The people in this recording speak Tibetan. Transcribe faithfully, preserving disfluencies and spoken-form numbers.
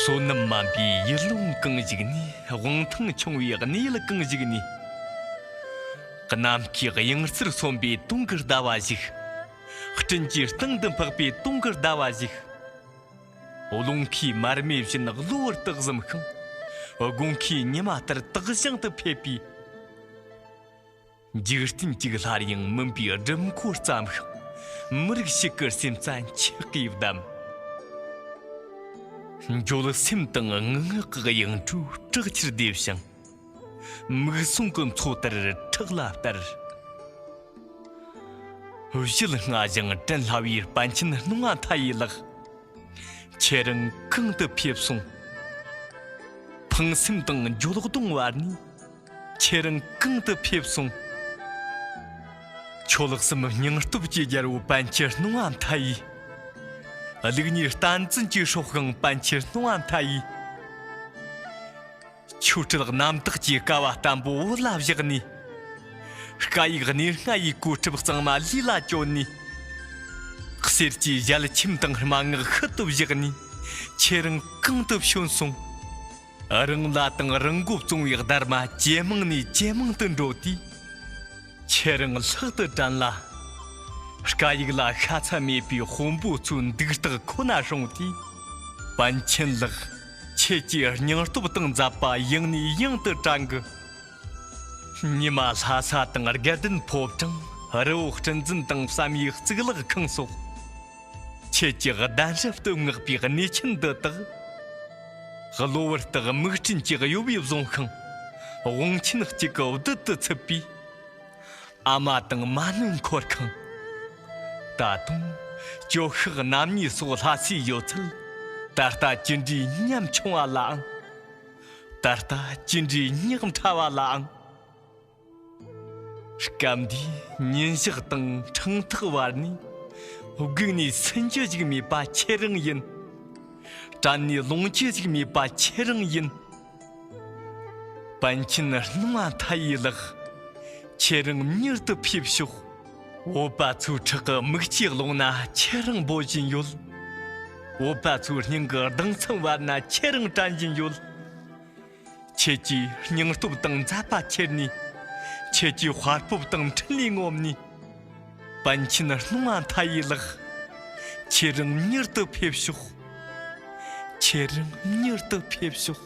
བསོད་ནམས་དམན་པའི་ཡུལ་ལུང་གང་ཞིག་ནས། དབང་ཐང་ཆུང་བའི་གནས་ཡུལ་གང་ཞིག་ནས། གནམ་སྐས་གཡང་རྩེར་སོན་པའི་དུང་གི་ཟླ་བ་ཞིག་སྤྲིན་གྱི་སྟེང་དུ་འཕགས་པའི་དུང་གི་ཟླ་བ་ཞིག་རླུང་ཁའི་མར་མེ་བཞིན་གློ་བུར་དུ་གཟིམ་ཤིང་། དགུན་ཁའི་ཉི་མ་ལྟར་དག་ཞིང་དུ་ཕེབས་པའི། འཇིག་རྟེན་གཅིག་སླར་ཡང་མུན་པའི་སྦྲུམ་འཁོར་བརྩམས་ཤིང་། མི་རིགས་ཤིག་གི་སེམས་རྩ་འཆི་གིས་བསྡམས། འགྱོད་སེམས་དང་ངུ་ངག་གི་གཡང་གྲོས་བྲག་ཆར་ལྡེབ་ཞིང་། མིག་ཟུང་གི་མཚོ་ལྟར་ཁྲག་ལ་ལྟར། བཞད་སྔ་ཞིང་དྲན་སླ་བའི་པཎ་ཆེན་སྣང་བ་མཐའ་ཡས་ལགས། ཁྱེད་རང་གང་དུ་ཕེབས་སོང་། ཕངས་སེམས་དང་འགྱོད་གདུང་བར་ནས། ཁྱེད་རང་གང་དུ་ཕེབས་སོང་། ཁྱོད་ལགས་སམ་སྙིང་སྟོབས་ཀྱི་རྒྱལ་པོ་པཎ་ཆེན་སྣང་བ་མཐའ་ཡས། ལུགས་གཉིས་བསྟན་འཛིན་གྱི་སྲོག་ཤིང་པཎ་ཆེན་སྣང་བ་མཐའ་ཡས། ཆོས་སྲིད་རྣམ་དག་གི་ཀ་བ་བརྟན་པོ་བོད་ལ་བཞག་ནས། སྐད་ཡིག་གནས་ལྔ་ཡི་གོ་ཁྲབ་གཙང་མ་ལུས་ལ་གྱོན་ནས། གསེར་གྱི་ཞལ་ཆེམས་དང་སྨྲེ་སྔགས་ཤུལ་དུ་བཞག་ནས། ཁྱེད་རང་གང་དུ་བྱོན་སོང་། རང་ལ་དང་རང་མགོ་བཙོང་བའི་སྡར་མ་ཇེ་མང་ནས་ཇེ་མང་དུ་འགྲོ་དུས། ཁྱེད་རང་ལྷག་ཏུ་དྲན་ལ། སྐད་ཡིག་ལ་ཤ་ཚ་མེད་པའི་དཔོན་པོ་ཚོའི་འདུག་སྟེགས་ཁོ་ན་སྲུང་དུས། པཎ་ཆེན་ལགས། ཁྱེད་ཀྱི་སྙིང་སྟོབས་དང་མཛད་པ་ཡང་ནས་ཡང་དུ་དྲན་གི། ཉི་མ་ལྷ་ས་དང་དགའ་ལྡན་ཕོ་བྲང་། རི་བོ་གཅན་འཛིན་དང་བསམ་ཡས་གཙུག་ལག་ཁང་སོགས། ཁྱེད་ཀྱི་གདན་རབ་ཏུ་བསྔགས་པའི་གནས་ཆེན་འདི་དག་གློ་བུར་དུ་མིག་སྤྲིན་གྱི་གཡོ་བས་བཟུང་ཤིང་། དབང་ཆེན་གཅིག་གི་བདུད་དུ་ཚུད་པས། ཨ་མ་དང་མ་ཎི་འཁོར་ཁང་། ད་དུང་ཇོ་ཤཱཀ་རྣམ་གཉིས་སོགས་ལྷ་སའི་ཡོད་ཚད། ད་ལྟ་ཅི་འདྲའི་ཉམ་ཆུང་བ་ལའང་། ད་ལྟ་ཅི་འདྲའི་ཉག་ཕྲ་བ་ལའང་། སྐབས་འདིའི་ཉིན་ཞག་དང་ཕྲེང་ཐག་བར་ནས། སྒུག་ནས་སུན་རྒྱུ་ཞིག་མེད་པ་ཁྱེད་རང་ཡིན། དྲན་ནས་ལོང་རྒྱུ་ཞིག་མེད་པ་ཁྱེད་རང་ཡིན། པཎ་ཆེན་སྣང་བ་མཐའ་ཡས་ལགས། ཁྱེད་རང་མྱུར་དུ་ཕེབས་ཤོག་བོད་པ་ཚོའི་ཁྲག་གི་མིག་ཆུའི་ཀློང་ན་ཁྱེད་རང་འབོད་བཞིན་ཡོད། བོད་པ་ཚོའི་སྙིང་གི་ལྡང་ཚང་བར་ན་ཁྱེད་རང་དྲན་བཞིན་ཡོད། ཁྱེད་ཀྱི་སྙིང་སྟོབས་དང་མཛད་པ་ཁྱེར་ནས། ཁྱེད་ཀྱི་དཔའ་སྤོབས་དང་འཕྲིན་ལས་ངོམ་ནས། པཎ་ཆེན་སྣང་བ་མཐའ་ཡས་ལགས། ཁྱེད་རང་མྱུར་དུ་ཕེབས་ཤོག་ཁྱེད་རང་མྱུར་དུ་ཕེབས་ཤོག